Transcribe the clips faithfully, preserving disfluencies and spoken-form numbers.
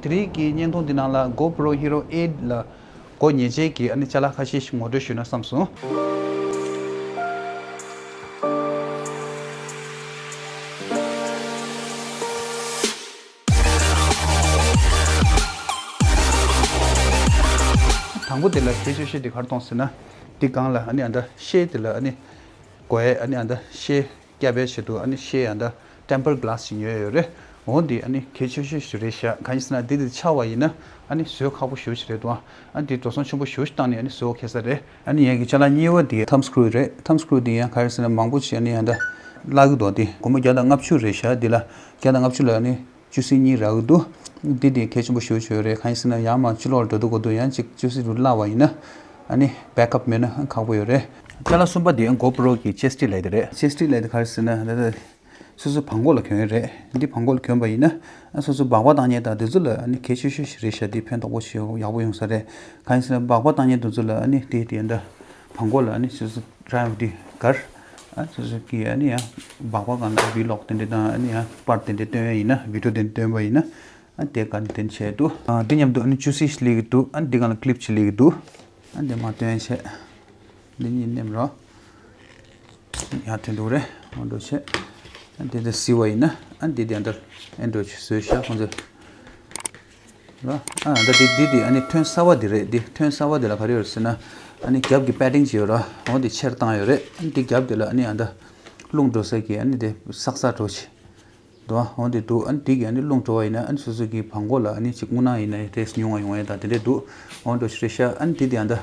དེ་རིང་གི་བརྙན་ཐུང་འདི་ནང་ལ་GoPro Hero eight ལ་སྒོ་ཉེ་ཆེ་གི་ཨ་ནི་ཅ་ལག་ཁ་ཤས་ཤིག་ངོ་སྤྲོད་ཞུས་ན་བསམ་སོང་། དང་པོ་དེ་ལ་གལ་ཆེ་ཤོས་དེ་ག་རེ་མཐོང་ཟེར་ན། འདི་སྒང་ལ་ཨ་ནི་ཨ་ད་ཤེལ་དེ་ལ་ཨ་ནི་སྒོའི་ཨ་ནི་ཨ་ད་ཤེལ་བརྒྱབ་པའི་ཆེད་དུ་ཨ་ནི་ཤེལ་ཨ་ད་tempered glass ཞིག་ཉོས་ཡོད་རེད། འོ་འདི་ཨ་ནི་གལ་ཆེ་ཤོས་ཤིག་རེད་ཤག་གང་ཡིན་ཟེར་ན་འདི་འདི་ཆག་པ་ཡིན་ན་ཨ་ནི་བཟོ་ཁག་པོ་ཞེ་པོ་ཞིག་རེད་འདུག་ཨ་འདི་འགྲོ་སོང་ཆེན་པོ་ཞེ་པོ་ཞིག་བཏང་ནས་ཨ་ནི་བཟོ་ཁེལ་ས་རེད། ཨ་ནི་ཡ་གི་ཅ་ལག་གཉིས་པ་འདི་thumb screw རེད། thumb screw འདི་ཡང་ག་རེ་ཟེར་ན་མང་པོ་ཅིག་ཨ་ནི་ཨ་ད་བརླག་གི་འདུག་འདི་སྒོར་མོ་བརྒྱ་དང་ལྔ་བཅུ་རེད་ཤག་འདི་ལ་བརྒྱ་དང་ལྔ་བཅུ་ལ་ཨ་ནི་བཅུ་སྲིབ་གཉིས་རག་གི་འདུག་འདི་དེ་གལ་ཆེན་པོ་ཞེ་པོ་ཅིག་ཡོད་རེད། གང་ཡིན་ཟེར་ན་ཡར་མར་ཕྱི་ལོགས་ལ་འགྲོ་དུས་སྐབས་དུ་ཡང་ཅིག་བཅུ་སྲིབ་རུ་བརླག་པ་ཡིན་ན་ཨ་ནི་backup མེད་ན་ཁག་པོ་ཡོད་རེད། ཅ་ལག་གསུམ་པ་དེ་GoPro གི་chest ལབ་དེ་རེད། chest ལབ་དེ་ག་རེ་ཟེར་ན་ད་ལྟ་སོ་སོ་བང་གོ་ལ་གྱོན་ཡོད་རེད། འདི་བང་གོ་ལ་གྱོན་པ་ཡིན་ན་ཨ་སོ་སོ་སྦག་སྦག་བཏང་མཁན་དང་དེ་ཚོ་ལ་ཨ་ནི་གལ་ཆེ་ཤོས་ཤིག་རེད་ཤག་འདི་ཕན་ཐོགས་པོ་ཞིག་ཡག་པོ་ཡོང་ས་རེད། གང་ཡིན་ཟེར་ན་སྦག་སྦག་བཏང་མཁན་དེ་ཚོ་ལ་ཨ་ནི་དེ་དེ་འདྲ་བང་གོ་ལ་ཨ་ནི་སོ་སོ་རང་འདི་གར་ཨ་སོ་སོ་གི་ཨ་ནི་ཡང་སྦག་སྦག་གང་ལ་vlog དེ་འདྲ་དང་ཨ་ནི་ཡང་པར་དེ་འདྲ་སྟོན་ཡ་ཡིན་ན་video དེ་འདྲ་སྟོན་པ་ཡིན་ན་ཨ་དེ་ག་ནས་དེ་འདྲ་བྱས་འདུག་ཨ་འདི་མཉམ་དུ་ཨ་ནི་བཅུ་སྲིབ་ཞིག་སླེབས་ཀྱི་འདུག་ཨ་འདི་གང་ལ་clip ཅིག་སླེབས་ཀྱི་འདུག་ཨ་འདི་མར་སྟོན་བྱས། འདི་གཉིས་མནན་རོགས། ཡར་ཐོན་འདུག་རེད། འོ་འདྲ་བྱས། ཨ་འདི་འདི་གཟིགས་པ་ཡིན་ན་ཨ་འདི་འདི་འདྲ་ཨེ་འདྲ་ཅིག་བཟོས་ཤག་ཁོང་ཚོས། ར། ཨ་ད་འདི་འདི་འདི་ཨ་ནི་ཐོན་གསར་པ་འདི་རེད། འདི་ཐོན་གསར་པ་འདི་ལ་ག་རེ་ཡོད་ཟེར་ན། ཨ་ནི་རྒྱབ་ཀྱི་padding ཅིག་ཡོད་ར། འོ་འདི་ཕྱིར་བཏང་ཡོད་རེད། ཨ་ནི་འདི་རྒྱབ་འདི་ལ་ཨ་ནི་ཨ་ད་རླུང་འགྲོ་ས་གི་ཨ་ནི་འདི་སག་སག་འགྲོ་ཅིག་འདུག་འོ་འདི་འདུག་ཨ་ནི་འདི་གི་ཨ་ནི་རླུང་འགྲོ་བ་ཡིན་ན་ཨ་ནི་སོ་སོ་གི་བང་གོ་ལ་ཨ་ནི་ཅིག་རྔུལ་ནག་ཡིན་ན་ཡང་ཏོག་ཙམ་ཉུང་བ་ཡོང་ཡ་དང་དེ་འདྲས་འདུག་འོ་འགྲོ་ཞིག་རེད་ཤག་ཨ་ནི་འདི་འདི་ཨ་ད་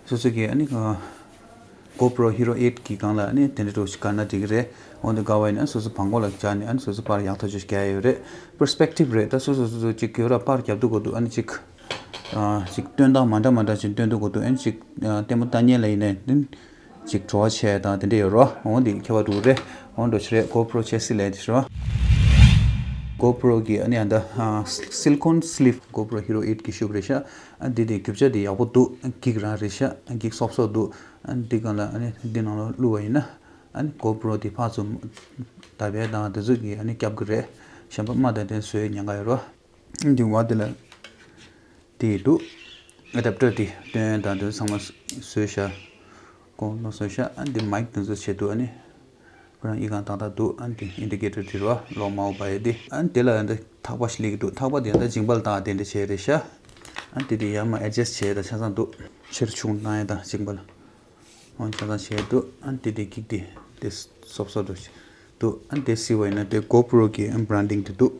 སོ་སོ་གི་ཨ་ནི་GoPro Hero eight གི་སྒང་ལ་ཨ་ནི་དེ་འདྲས་འགྲོ་ཞིག་ག་ན་འགྲིག་གི་རེད། འོ་འདི་དགའ་བ་ཡིན་ན་སོ་སོ་བང་གོ་ལ་སྦྱར་ནས་ཨ་ནི་སོ་སོ་པར་ཡག་ཐག་ཆོད་ཞིག་རྒྱག་ཡ་ཡོད་རེད། perspective རེད། ད་སོ་སོ་སོ་སོ་ཅིག་གི་ར་པར་རྒྱབ་དུས་གོ་འདུག་ཨ་ནི་ཅིག་ཨ་ཅིག་སྟོན་སྟངས་མ་འདྲ་མ་འདྲ་ཅིག་སྟོན་དུས་གོ་འདུག་ཨ་ནི་ཅིག་ཨ་ལྟད་མོ་ལྟ་མཁན་ལ་ཡིན་ནའི་ཅིག་བྲོ་བ་ཆེ་དང་དེ་འདྲས་ཡོད་རོ། འོ་འདི་ཁྱད་པར་འདུག་རེད། འོ་འགྲོ་ཆེ་རེད། GoPro chest ལས་དེ་རོ། GoPro གི་ཨ་ནི་ཨ་ད་ཨ་silicone sleeve GoPro Hero eight གི་ཤུབས་རེད་ཤག་ཨ་འདི་དེ་རྒྱུ་ཆ་དེ་ཡག་པོ་འདུག་འགྱིག་རང་རེད་ཤག་འགྱིག་སོབ་སོབ་འདུག་ཨ་འདི་སྒང་ལ་ཨ་ནི་འདི་ནང་ལ་བླུགས་པ་ཡིན་ན་ཨ་ནི་GoPro དེ་ཕར་ཚུར་ད་བལ་དང་དེ་ཚོ་གི་ཨ་ནི་རྒྱབ་གི་རེད། གཞན་པ་དམའ་དང་དེ་བཟོས་ཉེན་ཁ་ཡོད་རོ། འདི་བ་དེ་ལ། དེ་འདུག adapter དེ་སྟོན་དང་དེ་ཚང་མ་བཟོས་ཤག་ཁོང་ལ་བཟོས་ཤག་ཨ་འདི་mic དེ་ཚོ་བྱེད་དུས་ཨ་ནི་ཁོ་རང་ཨི་ཁང་ཏག་ཏག་འདུག་ཨ་འདི་indicator དེ་རོ་གློག་དམར་པོ་བ་ཡ་དེ་ཨ་འདི་ལ་ཨ་འདི་ཐག་པ་ཞིག་སླེབས་ཀྱི་འདུག་ཐག་པ་དེ་ཨ་འདི་ཇིང་བལ་དང་དེ་འདྲ་བྱས་རེད་ཤག་ཨ་འདི་དེ་ཡར་མར་adjust བྱས་དང་ཆ་ཚང་འདུག་ཆེར་ཆུང་བཏང་ཡ་དང་ཇིང་བལ། འོ་ཆ་ཚང་བྱས་འདུག་ཨ་འདི་དེ་འགྱིག་དེ་དེ་སོབ་སོབ་འདུག་འདུག་ཨ་འདི་གཟིགས་པ་ཡིན་ན་དེ་GoPro གི་branding དེ་འདུག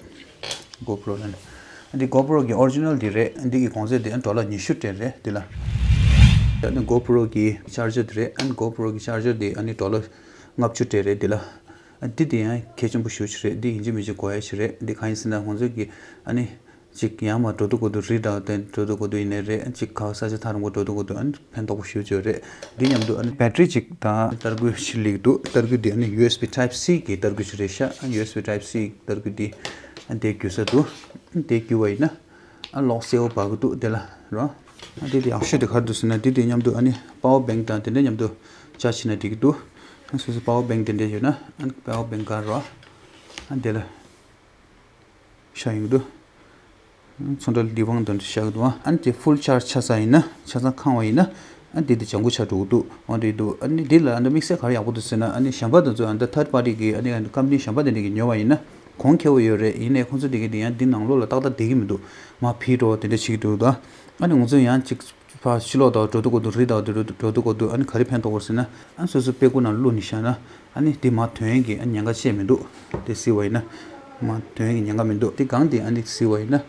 GoPro ལ་ནི། ཨ་འདི་GoPro གི་original དེ་རེད། ཨ་འདི་གི་གོང་ཚད་དེ་ཨ་ཌོ་ལར་ཉི་ཤུ་སྤྲད་རེད་དེ་ལ། ཨ་ནི་GoPro གི་charger དེ་རེད། ཨ་GoPro གི་charger དེ་ཨ་ནི་ཌོ་ལར་ལྔ་བཅུ་སྤྲད་རེད་དེ་ལ། ཨ་འདི་དེ་ཡང་གལ་ཆེན་པོ་ཞེ་པོ་ཅིག་རེད། འདི་ཡིན་གཅིག་མིན་གཅིག་དགོས་ཡ་ཞིག་རེད། འདི་གང་ཡིན་ཟེར་ན་ཁོང་ཚོ་གི་ཨ་ནི། ཅིག་ཡར་མར་འགྲོ་དུས་སྐབས་དུ་རི་དང་དེ་འགྲོ་དུས་སྐབས་དུ་ཡིན་ནའི་རེད། ཅིག་ག་ས་ཆ་ཐག་རིང་པོ་འགྲོ་དུས་སྐབས་དུ་ཨ་ནི་ཕན་ཐོགས་པོ་ཞེ་པོ་ཅིག་ཡོད་རེད། འདི་མཉམ་དུ་ཨ་ནི་battery ཅིག་དང་ཏར་སྐུད་ཅིག་སླེབས་འདུག་ཏར་སྐུད་འདི་ཨ་ནི་USB Type C གི་ཏར་སྐུད་ཅིག་རེད་ཤག་ཨ་USB Type C ཏར་སྐུད་འདི་ཨ་ནི་དེ་རྒྱུ་ས་འདུག་ཨ་ནི་དེ་རྒྱུ་བ་ཡིན་ན་ཨ་གློག་གསལ་པོ་འབར་གི་འདུག་དེ་ལ་རོ། ཨ་དེ་དེ་ཡག་ཤོས་དེ་ག་རེ་འདུག་ཟེར་ན་འདི་དེ་མཉམ་དུ་ཨ་ནི་power bank དང་དེ་འདྲ་མཉམ་དུ་charge བྱས་ན་འགྲིག་གི་འདུག་ཨ་སོ་སོ་power bank དེ་འདྲ་ཡོད་ན་ཨ་ནི་power bank ག་རོ། ཨ་དེ་ལ། ཤ་ཡོང་གི་འདུག་ཚོན་ཁྲ་ལི་ཝང་དང་ཤ་གི་འདུག་ཨ་ནི་དེ་full charge ཆགས་ཚར་ཡིན་ན་ཆ་ཚང་ཁེངས་པ་ཡིན་ན་ཨ་ནི་དེ་དེ་ལྗང་ཁུ་ཆགས་འགྲོ་གི་འདུག་འོ་འདྲ་འདུག་ཨ་ནི་འདི་ལ་ཨ་ནི་དམིགས་བསལ་ག་རེ་ཡག་པོ་འདུག་ཟེར་ན་ཨ་ནི་གཞན་པ་དེ་ཚོ་ཨ་ནི་third party གི་ཨ་ནི་company གཞན་པ་དེ་འདྲ་གི་ཉོས་པ་ཡིན་ན་གོང་ཁེ་པོ་ཡོད་རེད། ཡིན་ནའི་ཁོང་ཚོ་དེ་གི་དེ་ཡང་འདི་ནང་ལོགས་ལ་ཏག་ཏག་བསྡད་ཀྱི་མི་འདུག་མར་ཕུད་འགྲོ་དེ་འདྲ་བྱེད་ཀྱི་འདུག་ད་ཨ་ནི་ང་ཚོ་ཡང་ཅིག་ཕར་ཕྱི་ལོགས་དང་འགྲོ་དུས་སྐབས་དུ་རི་དང་འགྲོ་དུས་སྐབས་དུ་ཨ་ནི་ག་རེ་ཕན་ཐོགས་པ་ཟེར་ན་ཨ་ནི་སོ་སོ་པད་སྐུ་ནང་བླུགས་ནས་བཞག་ན་ཨ་ནི་དེ་མར་ཐོན་ཡས་ཀྱི་ཨ་ཉེན་ཁ་བཅས་མི་འདུག་དེ་གཟིགས་པ་ཡིན་ན་མར་ཐོན་ཡས་ཀྱི་ཉེན་ཁ་མི་འདུག་དེ་གང་དེ་ཨ་ནི་གཟིགས་པ་ཡིན་ན་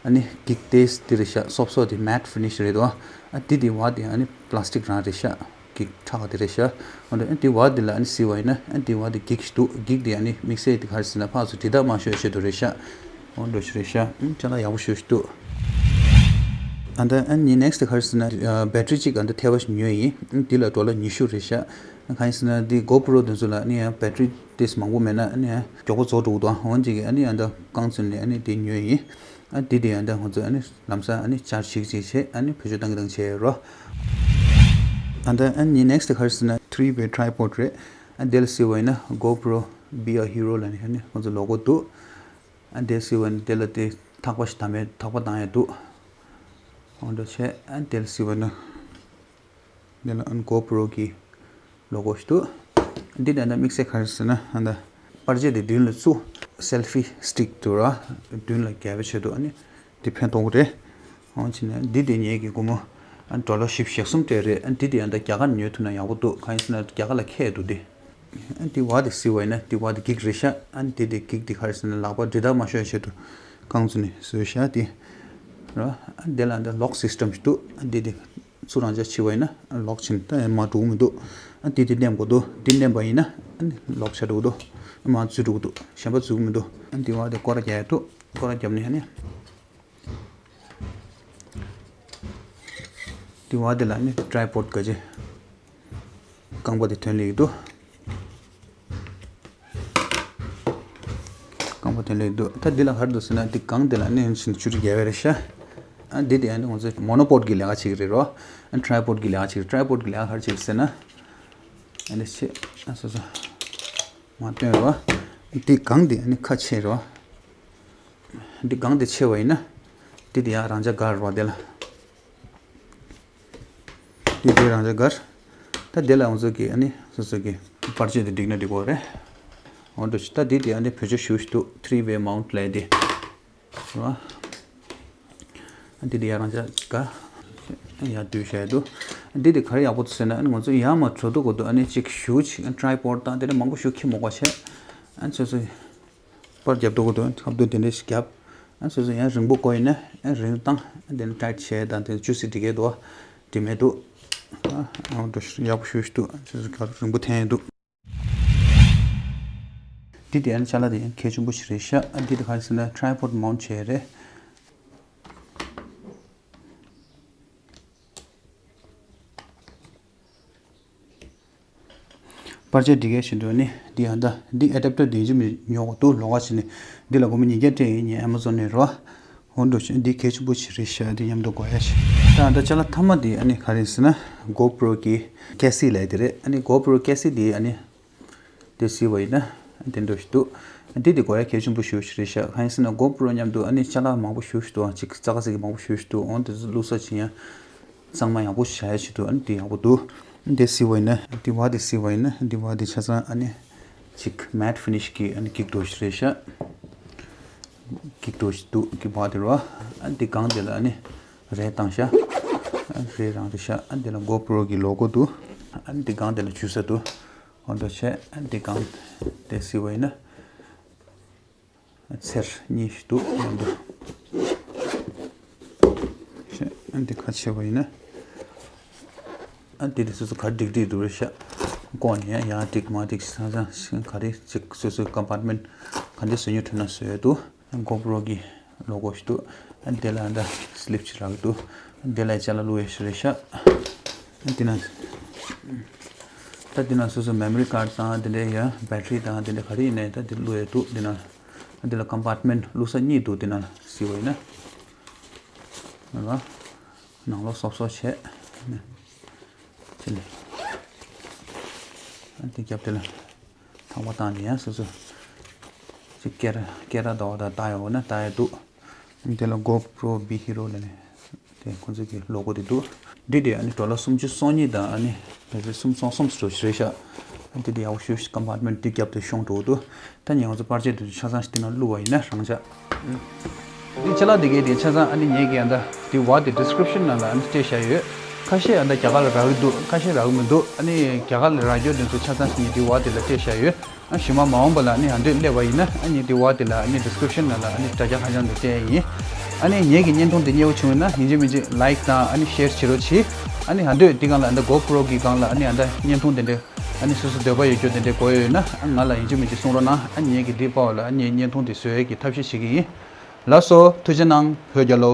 ཨ་ནི་འགྱིག་དེ་དེ་རེད་ཤག་སོབ་སོབ་དེ་matte finish རེད་དོ། ཨ་དེ་དེ་བ་དེ་ཨ་ནི་plastic རང་རེད་ཤག་འགྱིག་ཁྲག་དེ་རེད་ཤག་འོ་འདྲ་ཨ་དེ་བ་དེ་ལ་ཨ་ནི་གཟིགས་པ་ཡིན་ན་ཨ་དེ་བ་དེ་འགྱིག་ཞིག་འདུག་འགྱིག་དེ་ཨ་ནི་དམིགས་བསལ་དེ་ག་རེ་ཟེར་ན་ཕར་ཚུར་དྲི་ཐག་མ་ཤོར་ཆེད་དུ་རེད་ཤག་འོ་འདྲ་ཞིག་རེད་ཤག་ཨ་ཅ་ལག་ཡག་པོ་ཞེ་པོ་ཞིག་འདུག་ཨ་ད་ཨ་ནི་next ག་རེ་ཟེར་ན་ཨ་battery གཅིག་ཨ་ད་ཐལ་བ་ཞིག་ཉོས་ཡིན། ཨ་འདི་ལ་ཌོ་ལར་ཉི་ཤུ་རེད་ཤག་གང་ཡིན་ཟེར་ན་འདི་GoPro དེ་ཚོ་ལ་ཨ་ནི་ཡང་battery དེ་མང་པོ་མེད་ན་ཨ་ནི་ཡང་མགྱོགས་པོ་རྫོགས་འགྲོ་གི་འདུག་འོན་ཀྱང་ཨ་ནི་ཨ་ད་རྐང་བཙུགས་ནས་ཨ་ནི་དེ་ཉོས་ཡིན། ཨ་འདི་དེ་ཨ་ད་ང་ཚོ་ཨ་ནི་ལམ་སང་ཨ་ནི་charge བྱེད་ཀྱི་བྱེད་ཨ་ནི་བེད་སྤྱོད་གཏང་གི་གཏང་བྱས་རོ། ཨ་ད་ཨ་ནི་next ག་རེ་ཟེར་ན་three way tripod རེད། ཨ་དེ་ལ་གཟིགས་པ་ཡིན་ན་GoPro Be a Hero ལབ་ནས་ཨ་ནི་ང་ཚོ་ལོ་གོ་འདུག་ཨ་དེ་གཟིགས་པ་ཡིན་ན་དེ་ལ་དེ་ ཐག་པ་ཞིག་དམ་པའི་ཐག་པ་བཏང་ཡས་འདུག་འོ་འདྲ་བྱས་ཨ་དེ་ལ་སི་བ་ན། འདི་ལ་ཨན་གོ་པྲོ་གི་ལོ་གོ་ཞིག་འདུག་འདི་ནས་ད་དམིགས་བསལ་ག་རེ་ཟེར་ན་ཨ་ད་པར་ཆས་དེ་མདུན་ལ་བཙུགས་སེལ་ཕི་སི་ཊིག་ཏུ་ར་མདུན་ལ་རྒྱབ་པའི་ཆེད་དུ་ཨ་ནི་འདི་ཕན་ཐོགས་རེད། འོང་ཕྱིན་ནས་འདི་དེ་ངེད་ཀྱི་སྒོར་མོ་ཨ་ཌོ་ལར་བཞི་བཅུ་ཞེ་གསུམ་སྤྲད་རེད། ཨ་འདི་དེ་ཡང་ད་རྒྱ་གར་ཉོས་ཐུབ་ན་ཡག་པོ་འདུག་གང་ཡིན་ཟེར་ན་རྒྱ་གར་ལ་ཁྱད་འདུག་འདི། ཨ་འདི་བ་དེ་སི་བ་ཡིན་ན་འདི་བ་དེ་འགྱིག་རེད་ཤག་ཨ་འདི་དེ་འགྱིག་འདི་ག་རེ་ཟེར་ན་ལག་པ་འདྲེད་མ་ཤོར་ཆེད་དུ་རྐང་བཙུགས་ནས་བཟོས་ཤག་འདི། ར་ཨ་འདི་ལ་འདི་ལོག་སི་སི་ཊམ་ཞིག་འདུག་ཨ་འདི་དེ་ཚུར་རང་འཇགས་བྱས་པ་ཡིན་ན་ལོག་ཕྱིན་ད་ཡང་མ་འགྲོ་གི་མི་འདུག་ཨ་འདི་དེ་མནན་དགོས་འདུག་འདི་མནན་པ་ཡིན་ན་ཨ་ནི་ལོག་ཆགས་འགྲོ་གི་འདུག་ཨ་མ་འཛུལ་འགྲོ་གི་འདུག་གཞན་པ་འཛུལ་གི་མི་འདུག་ཨ་འདི་བ་དེ་སྐོར་ར་རྒྱག་ཡ་འདུག་སྐོར་ར་རྒྱབ་ནས་ཨ་ནི། དེ་བ་དེ་ལ་ནི་ཊྲའི་པོཌ་ག་ཅི་རྐང་པ་དེ་ཐོན་ལེ་ཡི་འདུག་རྐང་པ་ཐོན་ལེ་ཡི་འདུག་ད་འདི་ལ་ག་རེ་འདུག་ཟེར་ན་འདི་སྒང་དེ་ལ་ནི་ཡིན་ཕྱིན་ཆུ་རུ་རྒྱལ་བའི་རེད་ཤག་ཨ་འདི་དེ་ཡང་ནི་ང་ཚོ་མོ་ནོ་པོཌ་གི་ལས་ཀ་བྱེད་ཀྱི་རེད་རོ། ཨ་ཊྲའི་པོཌ་གི་ལས་ཀ་བྱེད་ཀྱི་ཊྲའི་པོཌ་གི་ལས་ཀ་ག་རེ་བྱེད་ཀྱི་ཟེར་ན། ཨ་འདི་ཆེ་ཨ་སོ་སོ་མ་སྟོན་རོ། འདི་སྒང་དེ་ནི་ཁ་ཕྱེ་རོ། འདི་སྒང་དེ་ཕྱེ་བ་ཡིན་ན། འདི་དེ་ཡང་རང་འཇགས་གར་བ་དེ་ལ། འདི་དེ་རང་འཇགས་གར། ད་དེ་ལ་ང་ཚོ་གི་ཨ་ནི་སོ་སོ་གི་པར་ཆས་དེ་སྒྲིག་ན་འགྲིག་གོ་རེད། འོ་འདྲ་ཞིག་ད་འདི་དེ་ཨ་ནི་བེད་སྤྱོད་ཞུ་ཞུ་འདུག་ཐི་རི་ཝེ་མའུནཊ་ལས་དེ། རེད་བ། འདི་དེ་ཡང་རང་འཇགས་གར། ཡར་བསྡུས་བྱས་འདུག་འདི་དེ་ག་རེ་ཡག་པོ་འདུག་ཟེར་ན་ཨ་ནི་ང་ཚོ་ཡར་མར་འགྲོ་འདུག་གོ་འདུག་ཨ་ནི་གཅིག་ཞུ་གཅིག་ཊྲའི་པོཌ་དང་དེ་འདྲ་མང་པོ་ཞུ་ཁྱི་མོ་གོ་བྱས། ཨ་ནི་སོ་སོ། པར་རྒྱབ་འགྲོ་གི་འདུག་ཁ་བརྡུང་དེ་འདྲས་ཞིག་རྒྱབ། ཨ་སོ་སོ་ཡང་རིང་པོ་དགོས་ཡིན་ན་ཨ་རིང་བཏང་ཨ་དེ་ནས་ཊའིཊ་བྱས་དང་དེ་ཇུ་སི་འགྲིག་གི་འདུག་བ། འགྲིག་མེད་འདུག་ཨ་འོ་འདྲ་ཡག་པོ་ཞུ་ཞིག་འདུག་ཨ་སོ་སོ་ག་རེ་རིང་པོ་འཐེན་ཡིན་འདུག་འདི་དེ་ཨ་ནི་ཅ་ལག་དེ་ཡང་གལ་ཆེན་པོ་ཞིག་རེད་ཤག་ཨ་འདི་དེ་ག་རེ་ཟེར་ན་ཊྲའི་པོཌ་མའུནཊ་བྱས་རེད། པར་ཆས་སྒྲིག་ཡས་བཞིན་དུ་ནི་འདི་ཨ་ད་འདི་ཨེ་ཌབ་ཊར་འདི་ཡིན་གཅིག་མིན་གཅིག་ཉོ་དགོས་འདུག་ལོགས་ཀ་བྱས་ནས་འདི་ལ་སྒོར་མོ་ཉིས་བརྒྱ་སྤྲད་ཡིན་ངས་ཨེ་མ་ཛོན་ནས་རོ། འོ་འདྲ་བྱས་འདི་གལ་ཆེན་པོ་ཞིག་རེད་ཤག་འདི་མཉམ་དུ་དགོས་ཡ་ཞིག་ད་ཨ་ད་ཅ་ལག་མཐའ་མ་འདི་ཨ་ནི་ག་རེ་ཟེར་ན་གོ་པྲོ་གི་ཀེ་སི་ལབ་ཡ་དེ་རེད། ཨ་ནི་གོ་པྲོ་ཀེ་སི་འདི་ཨ་ནི། དེ་གཟིགས་པ་ཡིན་ན་དེ་འདྲ་ཞིག་འདུག་འདི་དེ་དགོས་ཡ་གལ་ཆེན་པོ་ཞེ་པོ་ཞིག་རེད་ཤག་གང་ཡིན་ཟེར་ན་གོ་པྲོ་མཉམ་དུ་ཨ་ནི་ཅ་ལག་མང་པོ་ཞེ་པོ་ཞིག་འདུག་ཨ་ཅིག་ཙག་ཙིག་མང་པོ་ཞེ་པོ་ཞིག་འདུག་འོ་དེ་ཚོ་བླུགས་ས་ཅིག་ཡང་གཙང་མ་ཡག་པོ་ཞིག་བྱ་ཡ་ཞིག་འདུག་ཨ་ནི་དེ་ཡག་པོ་འདུག་འདི་གཟིགས་པ་ཡིན་ན་འདི་བ་དེ་གཟིགས་པ་ཡིན་ན་འདི་བ་དེ་ཆ་ཚང་ཨ་ནི་ཅིག་མེཊ་ཕི་ནིཤ་གི་ཨ་ནི་འགྱིག་རྡོ་ཞིག་རེད་ཤག་འགྱིག་རྡོ་ཞིག་འདུག་གི་བ་དེ་རེད་བ། ཨ་འདི་སྒང་དེ་ལ་ཨ་ནི་རས་བཏང་ཤག་ཨ་རས་རང་རེད་ཤག་ཨ་འདི་ལ་གོ་པྲོ་གི་ལོ་གོ་འདུག་ཨ་འདི་སྒང་དེ་ལ་འཇུ་ས་འདུག་འོ་འདྲ་བྱས་ཨ་འདི་སྒང་དེ་གཟིགས་པ་ཡིན་ན། ཚེར་གཉིས་ཤིག་འདུག་མཉམ་དུ། ཨ་འདི་ཁ་ཕྱེ་བ་ཡིན་ན། ཨ་འདི་དེ་སོ་སོ་ག་འགྲིག་འགྲིག་འདུག་རེད་ཤག་ལྐོག་ནས་ཡང་ཡང་འགྲིག་མ་འགྲིག་ཚང་ཚང་ག་རེ་ཅིག་སོ་སོའི་ཀམ་པཱཊ་མེནཊ་ག་འདྲ་བཟོ་སྙིང་འདོད་ན་བཟོ་ཡ་འདུག་གོ་པྲོ་གི་ལོ་གོ་ཞིག་འདུག་ཨ་འདི་ལ་ཨ་འདྲ་སི་ལིབ་ཅིག་རག་གི་འདུག་ཨ་འདི་ལ་ཅ་ལག་བླུག་ཡས་ཞིག་རེད་ཤག་ཨ་འདི་ན། ད་འདི་ན་སོ་སོ་མེ་མོ་རི་ཀཱཌ་དང་འདི་འདྲའི་ཡ་བེ་ཊི་རི་དང་འདི་འདྲ་ག་རེ་ཡིན་ནའི་ད་འདི་བླུག་ཡས་འདུག་འདི་ན། ཨ་འདི་ལ་ཀམ་པཱཊ་མེནཊ་བླུག་ས་གཉིས་འདུག་འདི་ན་གཟིགས་པ་ཡིན་ན། ཨ་ནང་ལོགས་སོབ་སོབ་བྱས། ནས། ཕྱི་ནས། ཨ་འདི་རྒྱབ་དེ་ལ། ཐང་པ་བཏང་ནས་ཡང་སོ་སོ། ཅིག་ཀེ་ར་ཀེ་ར་ཟླ་བ་དང་ལྟ་ཡོང་ན་ལྟ་ཡ་འདུག་དེ་ལ་གོ་པྲོ་བི་ཧི་རོ་ལབ་ནས་དེ་ཁོང་ཚོ་གི་ལོ་གོ་དེ་འདུག་འདི་དེ་ཨ་ནི་ཌོ་ལར་སུམ་ཅུ་སོ་གཉིས་དང་ཨ་ནི་ཕལ་ཆེར་སུམ་སོ་གསུམ་ཙམ་རེད་ཤག་འདི་དེ་ཡག་པོ་ཞེ་པོ་ཞིག་ཀམ་པཱཊ་མེནཊ་འདི་རྒྱབ་དེ་ཤོང་འགྲོ་གི་འདུག་ད་ངས་ང་ཚོ་པར་ཆས་དེ་ཚོ་ཆ་ཚང་ཞིག་འདི་ནང་བླུགས་པ་ཡིན་ན་རང་འཇགས། འདི་ཅ་ལག་འདི་གའི་དེ་ཆ་ཚང་ཨ་ནི་ངས་ཀྱི་ཨ་ད་འདི་བ་དེ་ཌི་སི་ཀི་རིབ་ཤན་ནང་ལ་ཨ་ནི་སྤྲད་བཞག་ཡོད། ཁ་ཤས་ཨ་ད་རྒྱ་གར་ལ་རག་གི་འདུག་ཁ་ཤས་རག་གི་མི་འདུག་ཨ་ནི་རྒྱ་གར་ལ་རག་རྒྱུ་དེ་ཚོ་ཆ་ཚང་ཞིག་ངས་འདི་བ་དེ་ལ་སྤྲད་བཞག་ཡོད། ཨ་གཞི་མ་མ་འོངས་པ་ལ་ཨ་ནི་ཨ་འདོད་སླེབས་པ་ཡིན་ན་ཨ་ནི་འདི་བ་དེ་ལ་ཨ་ནི་ཌི་སི་ཀི་རིབ་ཤན་ནང་ལ་ཨ་ནི་དྲ་རྒྱ་ཁ་བྱང་དེ་སྤྲད་ཡིན། ཨ་ནི་ངེད་ཀྱི་བརྙན་ཐུང་དེ་མཉེས་པོ་བྱུང་ཡོད་ན་ཡིན་གཅིག་མིན་གཅིག་ལའིཀ་དང་ཨ་ནི་ཤེར་བྱེད་རོགས་གྱིས། ཨ་ནི་ཨ་འདོད་འདི་སྒང་ལ་ཨ་ད་གོ་པྲོ་གི་སྒང་ལ་ཨ་ནི་ཨ་ད་བརྙན་ཐུང་དེ་འདྲ་ཨ་ནི་སོ་སོ་འདོད་པ་ཡོད་རྒྱུ་དེ་འདྲ་དགོས་ཡོད་ན་ཨ་ང་ལ་ཡིན་གཅིག་མིན་གཅིག་གསུང་རོགས་གནང་ཨ་ངེད་ཀྱི་འདི་པའོ་ལ་ཨ་ངེད་བརྙན་ཐུང་དེ་བཟོ་ཡས་ཀྱི་ཐབས་ཤེས་བྱེད་ཀྱི་ཡིན། ལགས་སོ་ཐུགས་རྗེ་གནང་བོད་རྒྱལ་ལོ།